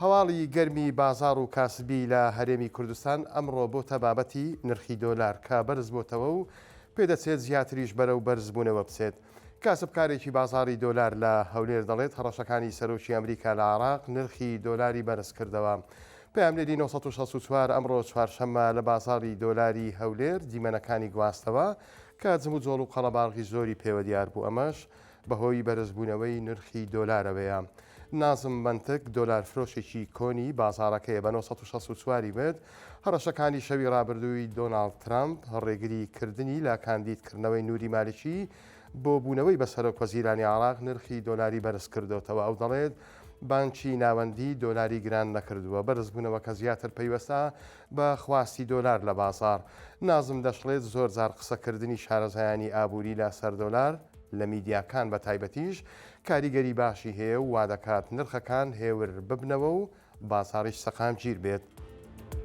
هەواڵی گەرمی بازاڕ و کاسبی لە هەرێمی کوردستان ئەمڕۆ بۆتە بابەتی نرخی دۆلار کە بەرزبۆتەوە و پێدەچێت زیاتریش بەرەو بەرزبوونەوە بچێت. کاسبکارێکی بازاڕی دۆلار لە هەولێر دەڵێت، هەڕەشەکانی سەرۆکی ئەمریکا لە عێراق نرخی دۆلاری بەرزکردەوە. پەیامنێری 964 ئەمڕۆ چوارشەممە لە بازاڕی دۆلاری هەولێر دیمەنەکانی گواستەوە کە جموجۆڵ و قەڵەباڵغی زۆری پێوە دیار بوو، ئەمەش بەهۆی بەرزبوونەوەی نرخی دۆلارەوەیە. نازم مەنتک، دۆلارفرۆشێکی کۆنی بازاڕەکەیە بە 964 ی وت، هەڕەشەکانی شەوی ڕابردووی دۆناڵد ترەمپ، ڕێگری کردنی لە کاندیدکردنەوەی نوری مالکی بۆ بوونەوەی بە سەرۆک وەزیرانی عێراق نرخی دۆلاری بەرزکردۆتەوە. ئەو دەڵێت، بانکی ناوەندی دۆلاری گران نەکردووە، بەرزبوونەوەکە زیاتر پەیوەستە بە خواستی دۆلار لە بازاڕ. نازم دەشڵێت، زۆرجار قسەکردنی شارەزایانی ئابووری لە سەر دۆلار لە میدیاکان بە تایبەتیش کاریگەری باشی هەیە و وادەکات نرخەکان هێور ببنەوە و بازاڕیش سەقامگیر بێت.